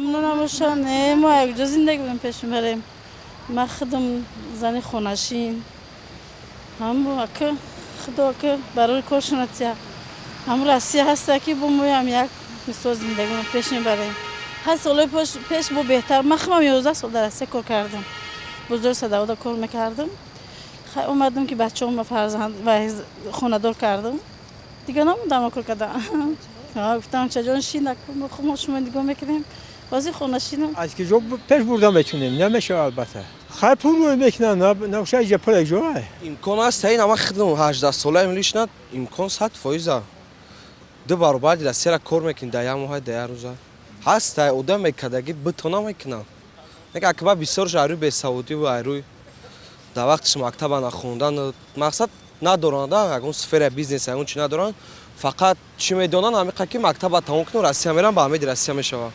Мамнун набошанд. Не, мо якҷо зиндагӣ будем, пеш мебарем. Ман худам зани хонашин. Ҳам ака, худо ака барои коршона тия. Ҳам Россия ҳаста, ки бо моям як мисол зиндагиро пеш мебарем. 8 солои пеш бо беҳтар. Ман худам 11 сол дар Россия кор кардам. Бозори Садовода кор мекардам. Хай, омадам, ки бачаҳома фарзанд ва хонадор кардам. Дига намондам кор кардан. Гуфтам: «Чаҷон, шин, мо шумо нигоҳ мекунем». Ҳозир хонашинам. Аз киҷо пеш бурда метунем? Намешава, албатта. Хай, пул рӯй мекунанд, набоша, иҷа пул ҷой. Имкон аст. Ин ама хидм 18 солаем, лично имкон 100%. Ду баробари Россияра кор мекунӣ дар як моҳа, дар як рӯза. Ҳаст одам мекардагӣ, битона мекунам. Нек акба бисёрш айрӯи бесаводиву айрӯи дар вақтиш мактаба нахондан, мақсад надоранд, ягон сфера бизнес, ягон чи надоранд. Фақат чӣ медонанд? Ҳамиқа, ки мактаба тамом кунам, Россия мерам, ба ҳамиди Россия мешавам.